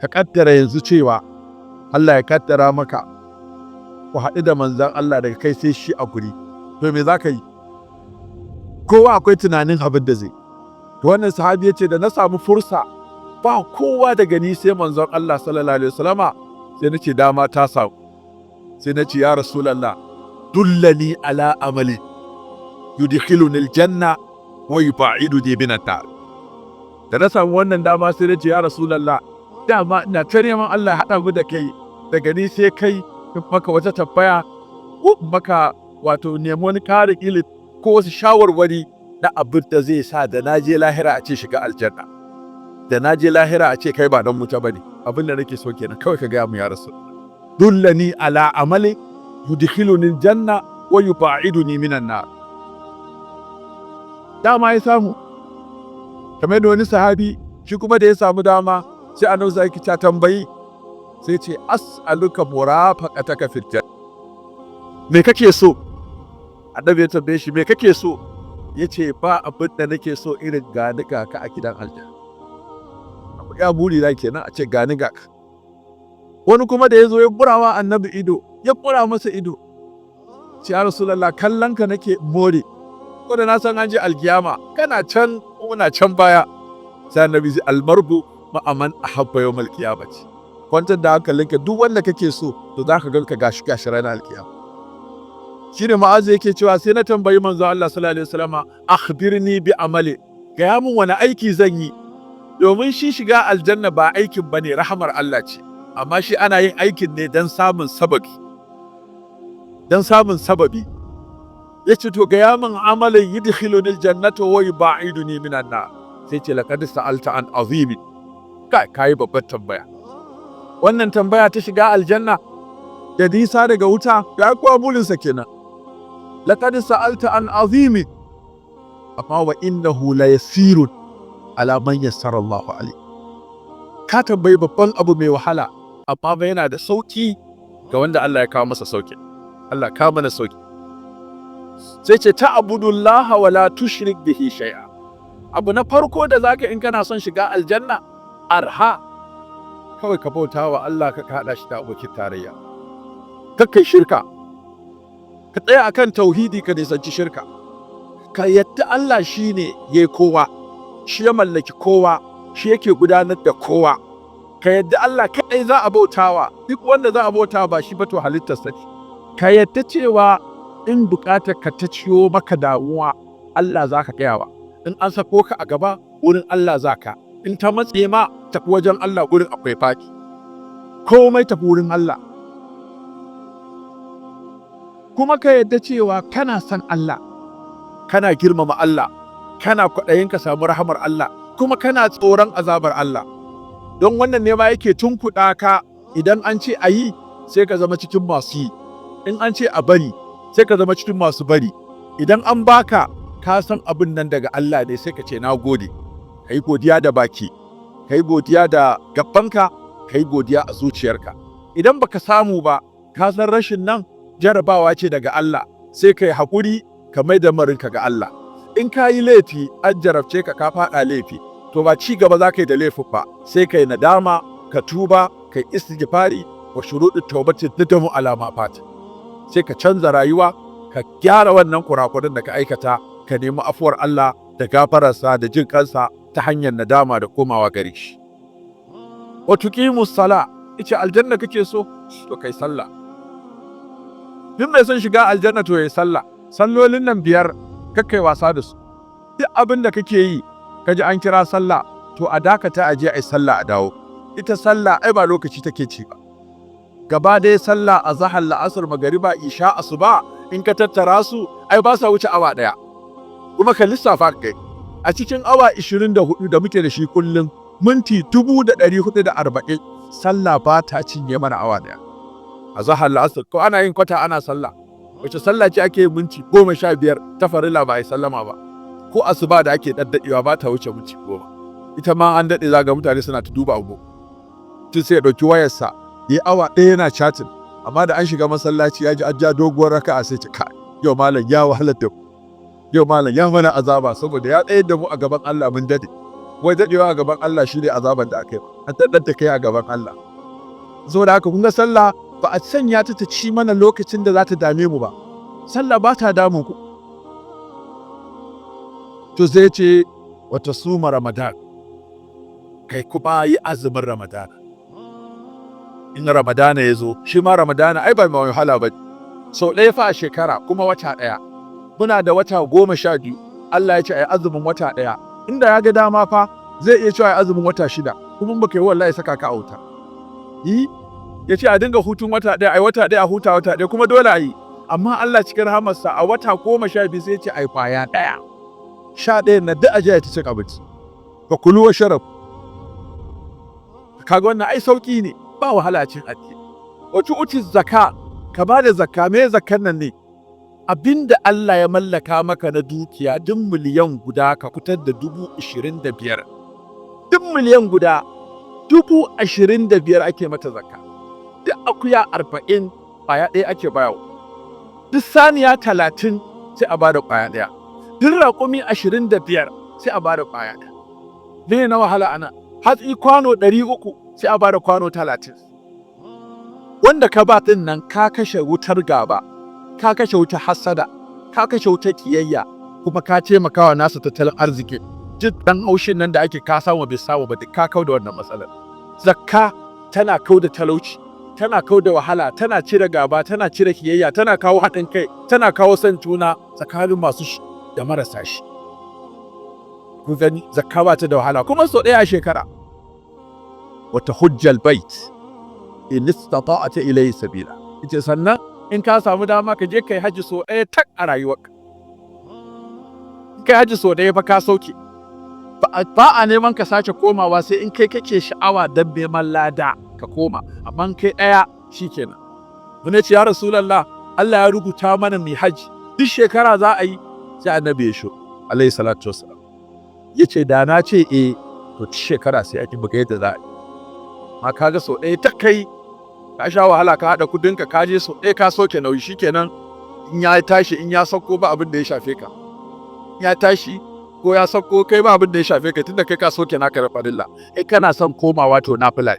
Ka kaddara yanzu cewa Allah ya kaddara maka ku haɗu da manzon Allah daga kai sai shi a guri, to me za ka yi? Kowa akwai tunanin abin da zai. To, wannan sahabi ya ce da na samu fursa, ba kowa daga ni sai manzon Allah sallallahu alaihi wasallama, sai na ce dama ta samu. Sai na ce, "Ya Rasulallah, dullani ala amali yudkhiluni aljanna wa yub'iduni minan nar." Da na samu wannan dama, sai na ce, "Ya Rasulallah, dama ina ta neman Allah ya haɗa mu da kai, daga ni sai kai, in maka wata tambaya ko in maka, wato nemi wani ƙarin ilimi ko wasu shawarwari na abin da zai sa da na je lahira a ce shiga aljanna, da na je lahira a ce kai ba dan wuta bane. Abin da nake so kenan, kawai ka gaya mu, ya Rasul, dullani ala amali yudkhiluni aljanna wa yub'iduni minan nar." Dama ya samu. Kamar da wani sahabi shi kuma da ya samu dama, sai Annabi sai ta tambayi, sai ce, "As'aluka murafaqataka fil janna." "Me kake so?" Annabi ya tambaye shi, "Me kake so?" Yace, "Ba abin da nake so irin gani ga ka a gidan aljanna. Ya buri na kenan a ce gani ga ka." Wani kuma da ya zo ya burawa Annabi ido, ya bura masa ido, ce, "Ya Rasulullah, kallon ka nake more, ko da na san an je alkiyama kana can, muna can baya." Sai Annabi zai, "Almar'u ma'a man ahabba yawmal qiyamati." Kwantar da hankalinka, duk wanda kake so to za ka ganka gashi gashi ranar alkiyama. Shine Ma'azu yake cewa, sai na tambayi manzo Allah sallallahu alaihi wasallama, "Akhbirni bi amali," gaya mun wani aiki zan yi. Domin shi shiga aljanna ba aikin bane, rahamar Allah ce, amma shi ana yin aikin ne don samun sababi, don samun sababi. Yace, "To, gaya min amalin yudkhiluni aljannata wa yub'iduni minan nar." Sai ce, "Laqad sa'alta an azimi." Kai, kai babbar tambaya. Wannan tambaya ta shiga aljanna da nisa daga wuta, ya kuwa burinsa kenan. "Laqad sa'alta an azimi, amma wa innahu la yasirun ala man yassara Allahu alayhi." Ka tambayi babban abu mai wahala, amma ba yana da sauki ga wanda Allah ya kawo masa sauki. Allah ka mana sauki. Sai ce, "Ta'budullaha wa la tushrik bihi shay'a." Abu na farko da zaka in kana son shiga aljanna arha, kawai ka bauta wa Allah, ka haɗa shi da abokin tarayya, kakkai shirka, ka tsaya akan tauhidi, ka nisanci shirka, ka yadda Allah shine yayi kowa, shi ya mallaki kowa, shi yake gudanar da kowa. Ka yadda Allah kaɗai za a bautawa, duk wanda za a bautawa ba shi ba to halittarsa ne. Ka yadda cewa in buƙatar ka ta ciwo maka damuwa, Allah za ka gayawa. In an sako ka a gaba, wurin Allah za ka. In ta matse ma, tafi wajen Allah, gurin akwai faki. Komai tafi wurin Allah. Kuma ka yadda cewa kana son Allah, kana girmama Allah, kana kwaɗayin ka samu rahamar Allah, kuma kana tsoron azabar Allah. Don wannan ne ma yake tunkuɗa ka, idan an ce a yi, sai ka zama cikin masu yi, in an ce a bari, sai ka zama cikin masu bari. Idan an baka, ka san abin nan daga Allah ne, sai ka ce, "Na gode." Ka yi godiya da baki, ka yi godiya da gabbanka, ka yi godiya a zuciyarka. Idan baka samu ba, ka san rashin nan jarabawa ce daga Allah, sai ka yi haƙuri, ka mai da marinka ga Allah. In ka yi laifi, an jarabce ka, ka faɗa laifi, to ba ci gaba za ka yi da laifin ba, sai ka yi nadama, ka tuba, ka yi istighfari, wa shuruɗu tawbati nadamu ala ma fat. Sai ka canza rayuwa, ka gyara wannan kurakuran da ka aikata, ka nemi afuwar Allah da gafararsa da jin kansa ta hanyar nadama da komawa gare shi. Wa tuqimu sala, ita aljanna kake so, to kai sallah. Duk mai son shiga aljanna to yayi sallah. Sallolin nan biyar, kakkai wasa da su. Duk abin da kake yi, kaji an kira sallah, to a dakata, a je a yi sallah, a dawo. Ita sallah ai ba lokaci take ci ba. Gaba ɗaya sallah, azahar, la'asar, magariba, isha, asuba, in ka tattara su ai ba sa wuce awa ɗaya. Kuma ka lissafa kai, a cikin awa 24 da muke da shi kullum, minti 440, sallah ba ta cinye mana awa ɗaya. Azahar, la'asar, ko ana yin kwata ana sallah. Wace sallah ce ake minti 15 ta farilla ba a yi sallama ba? Ko asuba da ake ɗaɗɗaɗewa ba ta wuce minti 10. Ita ma an daɗe, zaga mutane suna ta duba abu tun sai ya ɗauki wayarsa yi awa ɗaya yana chatting. Amma da an shiga masallaci, ya ji an ja doguwar raka'a, sai ce, "Kai, yau malam ya wahalar da mu, yau malam ya mana azaba, saboda ya tsayar da mu a gaban Allah mun dade." Wai daɗewa a gaban Allah shi ne azaban da aka yi, an daɗar da kai a gaban Allah. Saboda haka, kun ga sallah ba a sanya ta ta ci mana lokacin da za ta dame mu ba. Sallah ba ta damun ku. To, sai ce wata suma Ramadan, kai kuma yi azumin Ramadan. In Ramadana ya zo, shi ma Ramadana ai ba mai wahala ba, sau ɗaya fa a shekara, kuma wata ɗaya. Muna da wata 12, Allah ya ce ai azumin wata ɗaya. Inda ya ga dama fa zai iya cewa ai azumin wata 6, kuma in baka yi, wallahi saka ka auta yi. Ya ce a dinga hutun wata ɗaya, ai wata ɗaya a huta wata ɗaya, kuma dole a yi. Amma Allah cikin rahamarsa, a wata 12 sai ya ce ai kwaya ɗaya. 11 na duk aje ta cin abinci, ka kulu wa sharab. Kaga wannan ai sauki ne, ba wahala cin addini. Wace uci zakka, ka ba da zakka. Me zakkan nan ne? Abinda Allah ya mallaka maka na dukiya, duk miliyan guda ka fitar da 25,000. Duk miliyan guda, 25,000 ake mata zakka. Duk akuya 40, kwaya ɗaya ake bayarwa. Duk saniya 30, sai a bada kwaya ɗaya. Duk raƙumi 25, sai a bada kwaya ɗaya. Me na wahala ana? Hatsi kwano 300, sai a bada kwano 30. Wanda ka ba ɗin nan, ka kashe wutar gaba, ka kashe wutar hassada, ka kashe wutar kiyayya, kuma ka taimakawa nasu tattalin arziki. Duk dan haushin nan da ake, ka samu bai samu ba, duk ka kau da wannan matsalar. Zakka tana kau da talauci, tana kau da wahala, tana cire gaba, tana cire kiyayya, tana kawo haɗin kai, tana kawo son juna tsakanin masu shi da marasa shi. Ku gani, zakka ba ta da wahala, kuma sau ɗaya a shekara. Wata hujjal bait in istata'ta ilayhi sabila. Ita sannan in ka samu dama, ka je kai haji sau ɗaya tak a rayuwarka. Kai haji sau ɗaya fa, ka sauke. Ba a neman ka sake komawa, sai in kai kake sha'awa dan neman lada ka koma, amma kai ɗaya shikenan. Wani ce, "Ya Rasulallah, Allah ya rubuta mana mai haji duk shekara za a yi." Sai Annabi ya sho, alayhi salatu wassalam, ya ce, "Da na ce eh, to shekara sai ake buga yadda za a yi." Ma kaga sau ɗaya ta kai, ka sha wahala, ka haɗa kudinka, ka je sau ɗaya, ka soke nauyi, shikenan. In ya tashi, in ya sauko, ba abin da ya shafe ka. In ya tashi ko ya sauko, kai ba abin da ya shafe ka, tunda kai ka soke naka da farilla. In kana son komawa, to nafila.